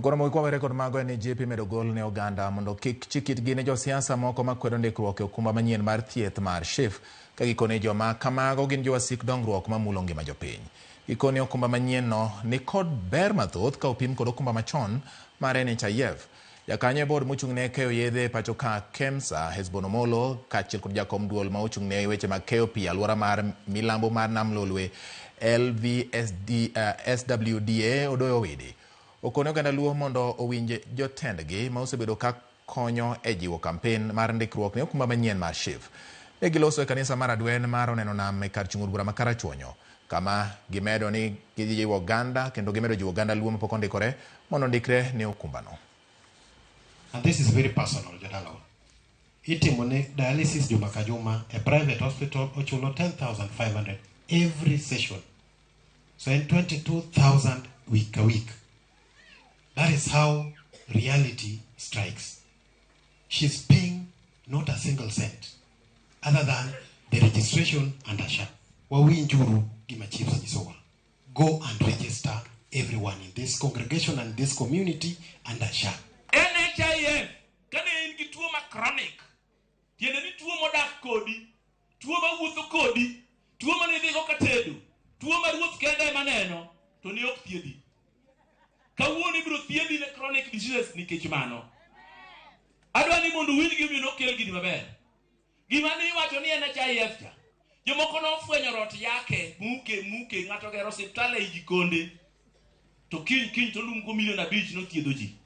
Koro mogik wawere kod mago en ni JP medo gol ne oganda mondo kik chik itgi ne josiasa moko makwedo ndikruok e okumba manyien mar thieth mar SHIF ka gikone joma kamago gin jowasik dongruok mamulo ngima jopiny. Gikone okumba manyien no ni kod ber mathoth ka opim kod okumba machon mar NHIF. Jakanyo e board mochung' ne keyo yedhe e pacho ka KEMSA, Hesbon Omolo, kaachiel kod jakom duol ma ochung' ne weche mag keyo pi alwora mar milambo mar Nam Lolwe, LVSD, SWDA, Odoyo Owidi. Okone oganda Luo mondo owinj jotendgi ma osebedo ka konyo e jiwo kampen mar ndikruok ne okumba manyien mar SHIF. Ne giloso e kanisa mar Adwen mar Oneno Nam e kar chung' od bura ma Karachuonyo, kama gimedo ni gijiwo oganda kendo gimedo jiwo oganda Luo mapok ondikore mondo ondikre ne okumbano. And this is very personal, jodalawa. Itimo ne dialysis juma ka juma e private hospital ochulo 10,500 every session. So in 22,000 week a week. That is how reality strikes. She's paying not a single cent other than the registration and a SHA. Wawinjuru gima chiefs nyisowa. Go and register everyone in this congregation and this community under SHA. NHIF kane in gi tuo ma chronic, tiende ni tuo modak kodi, tuo mawuotho kodi, tuo mane idhigo ka tedo, tuo ma ruoth kende ema neno, to ne ok thiedhi. Kawuono ibiro thiedhi ne chronic diseases nikech mano. Adwa ni mondo uwinj gimomiyo nokel gini maber. Gima ne iwacho ni NHIF cha, jomoko nofwenyo rot yake, muke muke, ng'ato ogero osiptal ei jikonde, to kiny kiny to lumgo milion 5 nothiedho ji.